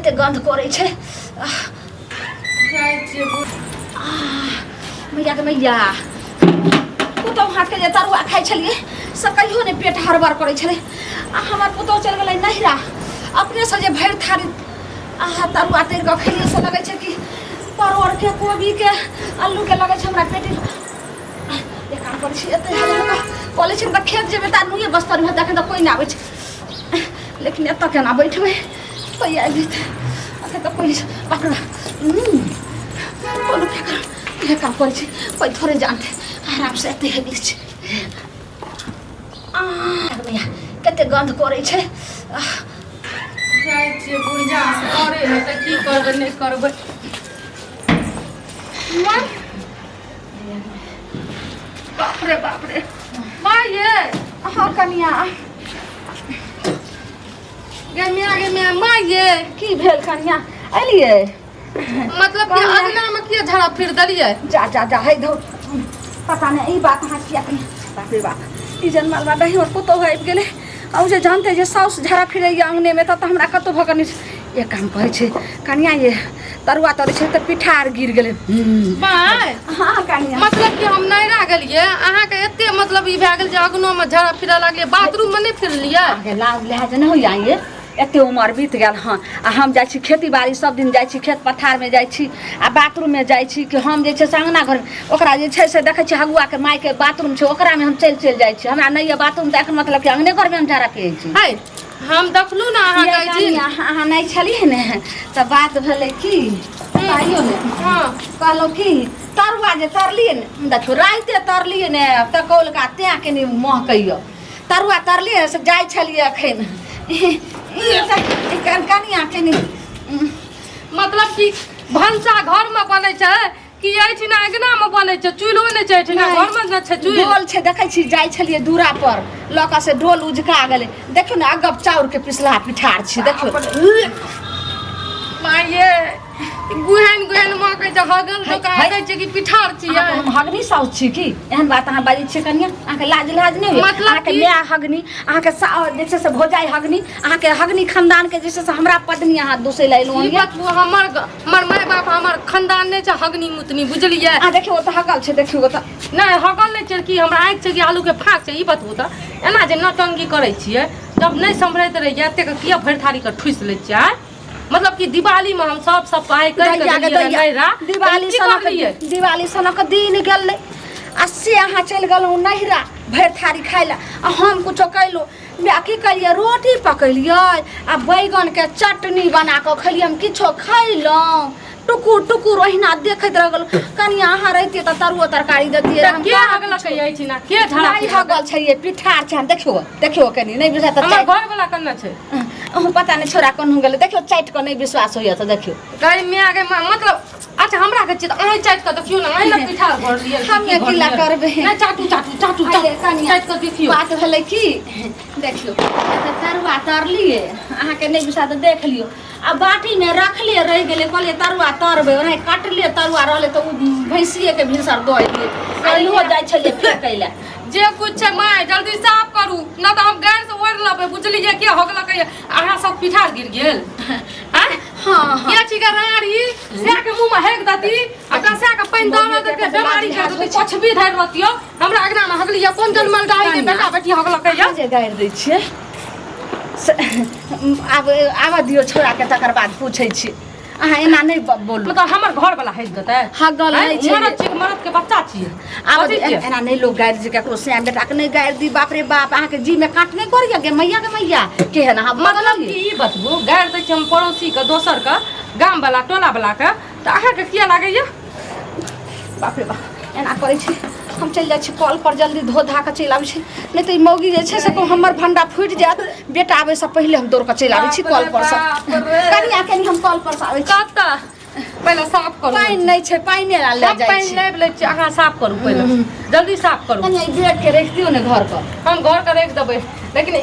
कते गंध करै छै। आह, जाइ छियै मैया के मैया, पुतहु हाथके जे तरुआ खाइ छलियै से कहियो नहि पेट हड़बड़ करै छलै, आ हमर पुतहु चलि गेलै नहिरा, अपनेसँ जे भरि थारी आहा तरुआ तरि कऽ खेलियै से लगै छै कि परोड़के, कोबीके, आलूके लगै छै हमरा पेट। एक काम करै छी, एते कऽ लै छी तऽ खेत जेबै तऽ नुए बस्तर में तखन तऽ कोइ नहि आबै छै, लेकिन एतऽ केना बैठबै? कोइ आबि जेतै। अखन तऽ कोइ, बाप रे बाप, कोनो क्या इहे काम करै छी, कोइ थोड़े जानतै। आरामसँ एते हेबी छै। भैया, कते गन्ध करै छै। आह, जाइ छियै बुढ़िया से करे है तऽ की करबै, नहि करबै। बाप रे बाप रे, माँ ये। हाँ कनिया। गे मिया, गे मिया, माँ ये। की भेल कनिया, एलियै? मतलब कि अगना में किया झड़ा फिर देलियै? जा जा जा, है धौ, पता नहि ई बात अहाँ किया कही। बाप रे बाप, ई जनमल बा दही और पुतोहु आबि गेलै, आ ओ जे जानते जे साउस झाड़ा फिरैया अंगनेमे, तब तऽ हमरा कतहु भऽ कऽ नहि। एक काम कहै छै कनिया ये, तरुआ तरै छै तऽ पिठार गिर गेलै। माय। हाँ कनिया। मतलब कि हम नैरा गेलियै, अहाँके एते मतलब ई भए गेल जे अगनो में झड़ा फिरऽ लागलियै, बाथरूम में नहि फिरलियै? अहाँके लाज लिहाज नहि होइया ये? एते उमर बीत गेल हँ, आ हम जाइ छी खेती बाड़ी, सब दिन जाइ छी खेत पथारमे जाइ छी आ बाथरूममे जाइ छी कि हम जे छै से अङ्गना घरमे ओकरा जे छै से देखै छी हगुआके मायके बाथरूम छै, ओकरामे हम चलि चलि जाइ छी। हमरा नहि यऽ बाथरूम तऽ एखन मतलब कि अङ्गने घरमे हम झाड़ा पियै छी। है, हम देखलहुँ ने अहाँ ये कहै छी। कनिया, अहाँ नहि छलियै ने तऽ बात भेलै की कहियौ ने। हँ। कहलहुँ की तरुआ जे तरलियै ने, देखियौ राइते तरलियै ने तऽ कौलका तेँ कनि महकैया। तरुआ तरलियै से जाइ छलियै एखन कनिया कनि। मतलब कि भनसा घर में बनै छै कि एहिठिना अङ्गना में बनै छै? चूल्हो नहि छै एहिठिना, घर में नहि छै चूल्ह। डोल छै, देखै छी जाइ छलियै दूरा पर लऽ कऽ से डोल उझका गेलै। देखियौ ने, अगब चाउरके पिसलाहा पिठार छै, देखियौ। माये, गुहन गुहन महकै छै, हगल है, दोकान है। कहै छै कि पिठार छियै। अहाँके हम हगनी साउस छी की? एहन बात अहाँ बाजै छियै कनिया, अहाँके लाज लाज नहि होइए? मतलब अहाँके की? माय हगनी, अहाँके जे छै से भौजाइ हगनी, अहाँके हगनी खानदानके जे छै से हमरा पत्नी अहाँ दोसै लए एलहुँ ई हन ये। बतबू, हमर माय बाप हमर खानदान नहि छै हगनी मुतनी, बुझलियै? अहाँ देखियौ, ओतऽ हगल छै, देखियौ ओतऽ। नहि, हगल नहि छै कि हमरा आँखि छै कि आलूके फाँक छै? ई बतबू तऽ एना जे नौटंकी करै छियै, जब नहि सम्हरैत रहैए एतेक किया भरि थारीके ठुसि लै छियै आँय? मतलब कि दिवाली में हम सब सब पाइ करि के दैया के गेलियै दैया, नैहरा। दिवाली की सनक करलियै? दिवाली सनक दिन गेलै आ से अहाँ चलि गेलहुँ नैहरा भरि थारी खाइ लए, आ हम कुछो कयलहुँ बे? की कलियै? रोटी पकेलियै आ बैगनके चटनी बना कऽ खेलियै। हम किछो खैलहुँ? टुकुर टुकुर ओहिना देखैत रहि गेलहुँ। कनिया, अहाँ रहितियै तऽ तरुओ तरकारी दैतियै। तऽ हम के कहाँ हगलक किछो- एहिठिना? के झाड़ा नहि हगल छै ये, पिठार छै। देखियौ, देखियौ कनि, नहि बुझायत तऽ हमर चाटि। घर वाला कन्ना छै? अहूँ पता नहि छोड़ा कोन गेलै। देखियौ, चाटि कऽ नहि विश्वास होइए तऽ देखियौ। गई मिया गे, मतलब अच्छा हमरा के छियै तऽ अहीं चाटि कऽ देखियौ ने, अहीं ने पिठार भरलियै। हम की की ला भरलियै? करबै? नहि, चाटू चाटू चाटू। अरे कनिया, चाटि कऽ देखियौ। बात भेलै की, देखियौ तऽ तरुआ तरलियै, अहाँके नहि विश्वास तऽ देख लियौ, आ बाटीमे रखले रहि गेलै। कहलियै तरुआ तरबै, ओनाही कटले तरुआ रहलै तऽ ओ भैंसिएके भिनसर दऽ एलियै, आ इहो जाइ छलियै फेकै लए। जे कुछ छै माय, जल्दी साफ करू न तऽ हम गैर से ओढ़ लेबै, बुझलियै? के हगलक अहाँ सब? पिठार गिर गेल आँय? हाँ हाँ। के छी के राड़ी सै के मुंह में हेक दती आ कसा के पानि दऽ दे के बीमारी कर दती, पछबी धरि रहतियो। हमरा अगना में हगलियै? कोन जनमल गाय के बेटा बेटी हगलक अहाँ जे गारि दै छियै से आब आबऽ दियौ छोड़ाके, तकर बाद पूछै छी। अहाँ एना नहि बोलू। मतलब हमर घर वाला हँसि देतै? हगल नहि छै। मरद छियै, मरद के बच्चा छियै। आब कथी छियै? एना नहि लोक गारि दै ककरो, श्याम बेटाके नहि गारि दी। बाप रे बाप, अहाँके जीमे काट नहि करैया? गे मैया, गे मैया, केहन अहाँ मतलब बदललियै? कि ई बतबू, गारि दै छियै हम पड़ोसी के, दोसर के, गाम वाला, टोला वाला के, तऽ अहाँके किया लागैया? बाप रे बाप, एना करै छी, हम चलि जाइ छी कल पर, जल्दी धो धा कऽ चलि आबै छी, नहि तऽ ई मौगी जे छै से हमर भंडा फूटि जायत। बेटा आबै से पहिले हम दौड़ कऽ चलि आबै छी कल पर से। कनिया, कनि हम कल पर से आबै छी। कतऽ? पहिले साफ करू। पानि नहि छै, पानि ला लए हम जाइ पानि छी। लाबि लै छी, अहाँ साफ करू पहिले, जल्दी साफ करू। कनिया, ई बेड के राखि दियौ ने घर पर। हम घर के राखि देबै, लेकिन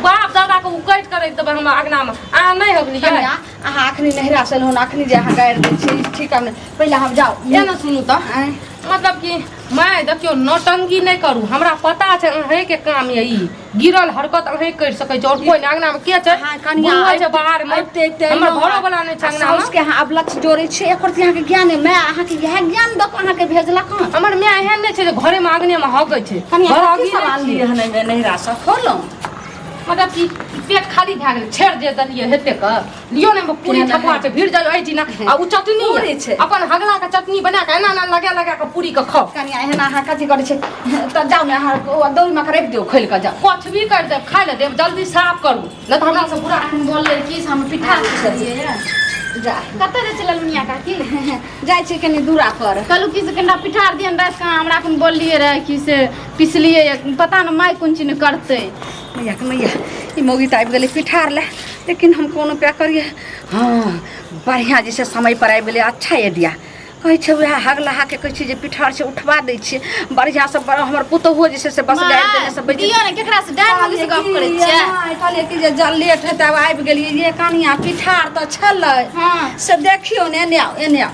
बाप दादा के उकटि के राखि देबै हमरा अङ्गनामे। अहाँ नहि हगलियै? कनिया, अहाँ अखनी नहिरा से एलहुँ, अखनी जे अहाँ गारि दै छी, ठीक हम नहि। पहिले हम जाउ। एना सुनू तऽ। आँय। मतलब कि माय देखियौ नौटंकी नहि करू हमरा पता छै अहेंके काम यऽ ई गिरल हरकत अहें करि सकै छी और कोइ नहि अंगना मे के छै अहाँ कनिया बुढ़बो छै बाहर मे अबिते अबिते हमर अयलहुँ घरो वाला नहि छै आ अंगना मे साउसके अहाँ अबलक्ष जोड़ै छियै एकर तऽ अहाँके ज्ञान अइ माय अहाँके इएह ज्ञान दऽ कऽ अहाँके भेजलक हँ हमर माय एहन नहि छै जे घरे मे अंगने मे हगै छै कनिया घर कथी हगी सब नहि आनलियै छियै। हन एहिमे नैहरासँ खोलहुँ मतलब कि पेट खाली भए गेलै छेड़ जे देलियै हेते के लियो ने पूरी एहन ठकुआ छै भीड़ जाइयो एहिठिना आ ओ चटनी पूरी छै। अपन हगला के चटनी बना के एना एना लगा लगा के पूरी के खाओ कनिया एहन अहाँ कथी करै छै तऽ जाउ ने अहाँ ओ दौरीमे के राखि दियौ खोलि कऽ जाउ कुछ भी कर देब खाय ले देब जल्दी साफ करू नहि तऽ हमरा से बुरा बोललै कि से हम पिठा पिसलियै जा कतऽ जाइ छै ललमुनिया काकी जाइ छै कनि दूरा पर कहलहुँ कि से कनिटा पिठार दियन राति कऽ हमरा एखन बोललियै रहए कि से पिसलियै पता नहि माय कोन चीज करतै मैया के मैया ई मौगी तऽ आबि गेलै पिठार लए लेकिन हम कोन उपाय करियै हँ बढ़िआँ जे छै समय पर आबि गेलै अच्छा आइडिया कहै छै उएह हगलहाके कहै छै जे पिठार छै उठवा दै छियै बढ़िआँसँ बड़ हमर पुतोहुओ जे छै से बस गाड़ि देने से बैठ दियौ ने केकरा से डाइन मौगी से गप करै छियै कहलियै कि जे जल लेट हेतै आब आबि गेलियै ये कनिया पिठार तऽ छलै हँ से देखियौ ने एने आउ एने आउ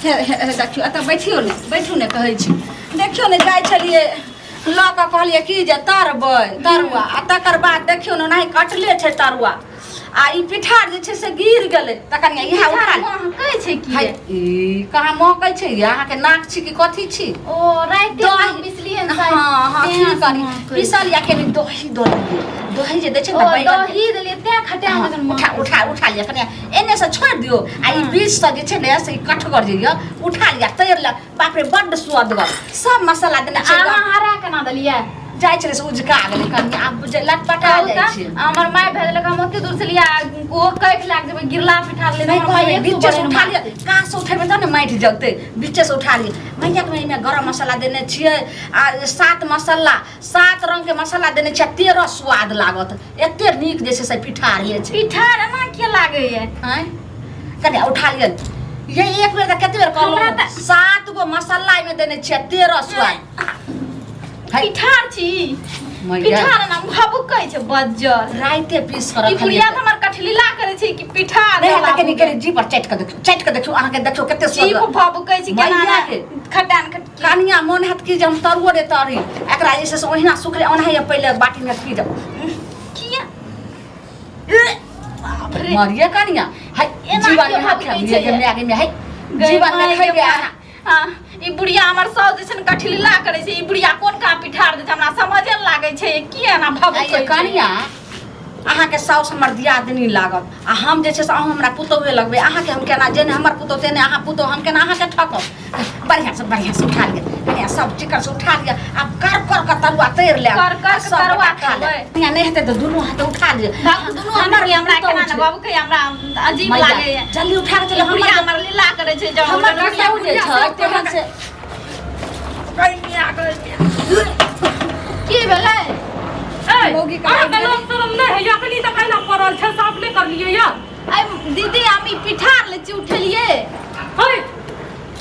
हे हे हे देखियौ एतऽ बैठियौ ने बैठू ने कहै छी देखियौ ने जाइ छलियै लऽ कऽ कहलियै कि जे तरबै तरुआ आ तकर बाद देखियौ ने ओनाही कटले छै तरुआ आ ई पिठार जे छै से गिर गेलै तऽ कनिया इएह उठा ले महकै छै की हाय, ई कहाँ महकै छै ई अहाँके नाक छी कि कथी छी ओ राति दही। पिसलियै ने हँ हँ तें की से करी महकै छै। पिसल या कनि दही दऽ देलियै दही जे दै छै ओ ने तऽ बैगन दही देलियै तें खटा हँ, जखन उठा उठा उठा लिअ कनिया एने से छोड़ि दियौ आ ई बीच से जे छै ने से ई कठगर जे यऽ उठा लिअ तैर लिअ बाप रे बड्ड सुअदगर सब मसाला देने छै अहाँ हरा केना देलियै जाइ छलै से उजका गेलै कनि आब जे लटपटा कहू जाइ तऽ छै हमर माय भेजलक हम ओते दूर से लिया ओहो कैख लाग जेबै गिरला पिठा ले नहि कहबै बीचे से उठा लिअ काज से उठेबै तब ने माटि जगतै बीचे से उठा लिअ मैया के एहिमे गरम मसाला देने छियै आ सात मसाला सात रंग के मसाला देने छियै 13 स्वाद लागत एते नीक जे छै से पिठार होइ छै पिठार एना किया लागैया आँय कनि उठा लिअ ये एक बेर तऽ कते बेर हमरा कहलहुँ तऽ- सात गो मसाला एहिमे देने छियै 13 स्वाद है। पिठार छी मैया। पिठार एना भबुकै छै बज्जर राइते पीस कऽ ई रखलियै बुढ़िया तऽ हमर कठलीला करै छै कि पिठार नहि तऽ कनि कनि जीभ पर चाटि कऽ देखियौ चाटि कऽ देखियौ अहाँके देखियौ कते जीभ स्वाद भबुकै छै केना मैया के। खटान खट कनिया मोन हैत कि जे हम तरुओ रे तरी एकरा जे छै से ओहिना सुखले ओनाहिए पहिले बाटीमे पी जाउ किया बाप रे मरिए कनिया है एना जीवन किया में हाथ भबकै खेलिए छै गे ये? माय गे माय है गै जीवन में माय खैबे गे अहाँ हाँ, ई बुढ़िया हमर साउस जे छै ने कठलीला करै छै ई बुढ़िया कोन कहाँ पिठार दै छै हमरा समझे ने लागै छै की एना भबकै आइये छै कनिया अहाँके साउस हमर दियादनी लागत आ हम जे छै से अहूँ हमरा पुतोहुए लगबै अहाँके हम केना जेने हमर पुतोहु तेने अहाँ पुतोहु हम केना अहाँके ठकब बढ़िआँसँ बढ़िआँसँ उठा लिअ कनिया सब चिकनसँ उठा लिअ आब कर कर कऽ तरुआ तैर लेब कर कर आ के सब तरुआ गोटा खा लेब खेबै। कनिया नहि हेतै तऽ दुनू हाथ उठा लिअ बाबू दुनू हमर हमरा पुतोहु केना ने छै। बाबू के हमरा अजीब मैया, लागैया जल्दी उठा कऽ ई चलू बुढ़िया हमर हमर लीला करै छै जब हमर बुढ़िया पुतोहु जे छै तेहन से की भेलै ए, मौगी का अहाँके लाज शरम नहि होइए अखनी तक एहिना पड़ल छै साफ नहि करलियै यऽ आइ दीदी हम ई पिठार लै छी उठेलियै है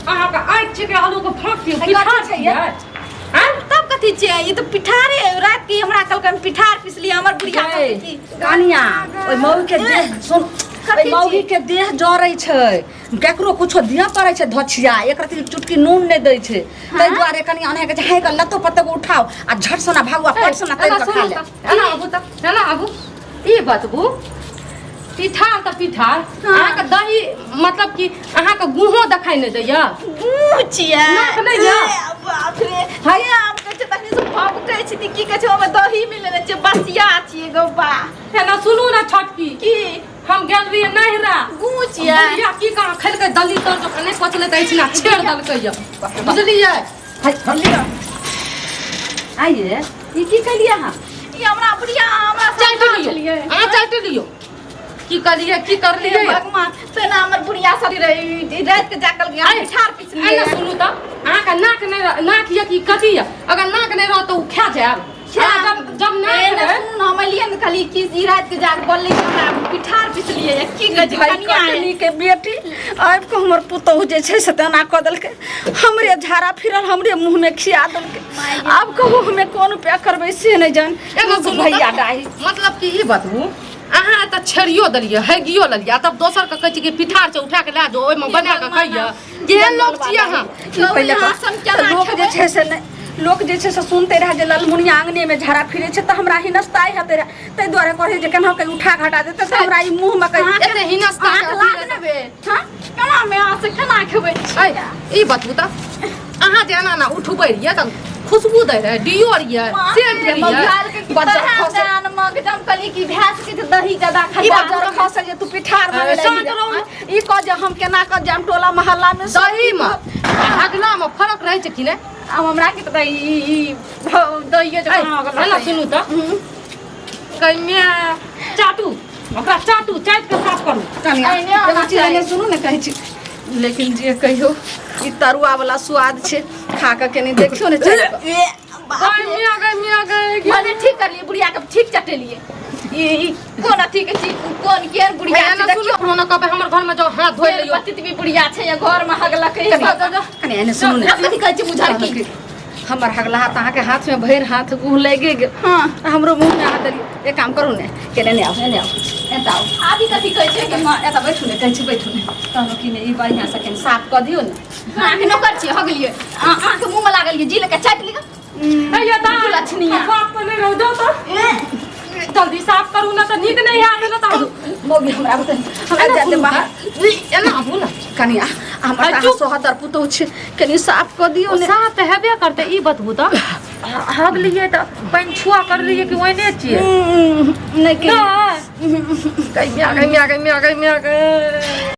अहाँके आँखि छिकै आलूके फाँक छियै है, पिठार कथी छै छियै आँय? तब कथी छियै ई तऽ पिठारे राति के हमरा कहलकै हम पिठार पिसलियै हमर बुढ़िया कहलकै की कनिया ओहि मौगी के देह सुन कथी ओहि मौगी के देह जरै छै केकरो कुछो दिअ पड़ै छै धोछिया एक रत्ती चुटकी नून नहि दै छै ताहि दुआरे कनि अनहे के छै हे लतो पत्तो के उठाओ आ झट सोना भागू आ पट सोना तैर एना के खा सुनू ले तऽ, एना आबू तऽ एना आबू ई बतबू पिठार तऽ पिठार अहाँके दही मतलब कि अहाँके गुहो देखाइ नहि दैया गुह छियै नाक नहि यऽ? ए, बाप रे हे हम कहै छै तखनी से भभकै छी तऽ की कहै छै ओहिमे दही मिलेने छै बसिया छियै गौ बा एना सुनू ने छोटकी की हम गेल रहियै नहिरा गुह छियै बुढ़िया की कहाँ खेलकै दली तर जकाँ नहि पचलै तऽ एहिठिना छेड़ देलकै यऽ बुझलियै है आइए ई की केलियै अहाँ ई हमरा बुढ़िया हमरा चाटि समझा लियौ छलियै अहाँ चाटि लियौ की करलियै की करलियै हे भगवान तेना हमर बुढ़िया सब रहे राति के जाकल गया आइ- पिठार पिसलियै आइ ने सुनू तऽ अहाँके नाक नहि नाक यऽ कि कथी यऽ अगर नाक नहि रहत तऽ ओ खा जायब अहाँ जब जब नाक ए, ने रहै सुन हम एलियै ने कहलियै कि ई राति के जाके बोलली कि हमरा पिठार पिसलियै या की कहै छै भाई कनिया है। कटनी के बेटी आबि कऽ हमर पुतोहु जे छै से तेना कऽ देलकै हमरे झाड़ा फिरल हमरे मुँहमे खिया देलकै आब कहू हमे कोन उपाय करबै से नहि जान एगो सुनू भैया तऽ, डाही मतलब कि ई बतबू अहाँ एतऽ छेड़ियो देलियै हैगियो लेलियै आ तब दोसर के कहै छी कि पिठार छै उठा के लए जाओ ओहिमे बना कऽ खइयै केहन लोक छियै अहाँ पहिले अहाँ सब केना लोक जे खेबै? छै से नहि लोक जे छै से सुनते रहए जे ललमुनिया आङ्गनेमे झाड़ा फिरै छै तऽ हमरा हिनस्ताइ हेतै रहए ताहि दुआरे कहै जे केना कऽ उठा घटा देतै तऽ हमरा ई मुँहमे कहि एते हिनस्ता अहाँके लाज ने भेल हँ केना मे अहाँ से केना खेबै ऐ ई बतबू तऽ अहाँ जे एना एना उठबै रहियै तऽ खुशबू दै रहै डियो रहियै सेंट रहियै मघाल के बच्चा तरह खसै। दान मगजम कली की भैंस के तऽ दही ज्यादा ई खा बजर खसै जे तू पिठार अरे, शान्त रहू ने। ई कह जे हम केना कऽ जायब टोला मोहल्ला मे दही मे आ हगला मे फरक रहै छै कि नहि आब हमरा के तऽ ई ई दहियो ऐ, जकाँ एना सुनू तऽ कहिमे चाटू ओकरा चाटू चाटि कऽ साफ करू कनिया एहने होना एगो चीज चाही। एने सुनू ने कहै छी लेकिन जे कहियो ई तरुआ वाला स्वाद छै खा कऽ कनि देखियौ ने चलि कऽ। ए, बाप रे। गै गै मिया गै भने ठीक करलिए बुढ़िया के ठीक चटेलिए ई ई कोन अथी के चीज कोन केहन बुढ़िया छै एना देखियौ सुनू ने कहबै हमर घर में जाओ हाथ धोइ केहन लियौ पतित भी बुढ़िया छै या घर में हगलक है कनि एने सुनू ने कथी कहै छै बुझल की हमर हगला हाथ अहाँके हाथमे भरि हाथ गुह लागि गेल हाँ आ हमरो मुँहमे अहाँ देलियै एक काम करू ने केने ने आउ एने आउ एतऽ आउ आबी कथी कहै छै कि हँ एतऽ बैठू ने कहै छी बैठू ने कहलहुँ कि ने ई बढ़िआँसँ कनि साफ कऽ दियौ ने अहाँके नौकर छियै हगलियै अहाँके मुँहमे लागल ये जी लऽ के चाटि लिअ हैया दा लछनिया। बाप पर नहि रहो जाओ तऽ जल्दी साफ करू ना तऽ नीक नहि हैत ना तऽ मौगी हमरा बुते हमरा एना जाते सुनू बाहर तऽ, एना आबू ना कनिया हमर आ, तऽ चुप। सोहदर पुतहु छै कनि साफ कऽ दियौ ने साफ तऽ हेबे करतै ई बतबू तऽ हगलियै तऽ पानि छुआ करलियै कि ओहिने छियै नहि नहि गै मिया गै मिया गै मिया गै मिया गै।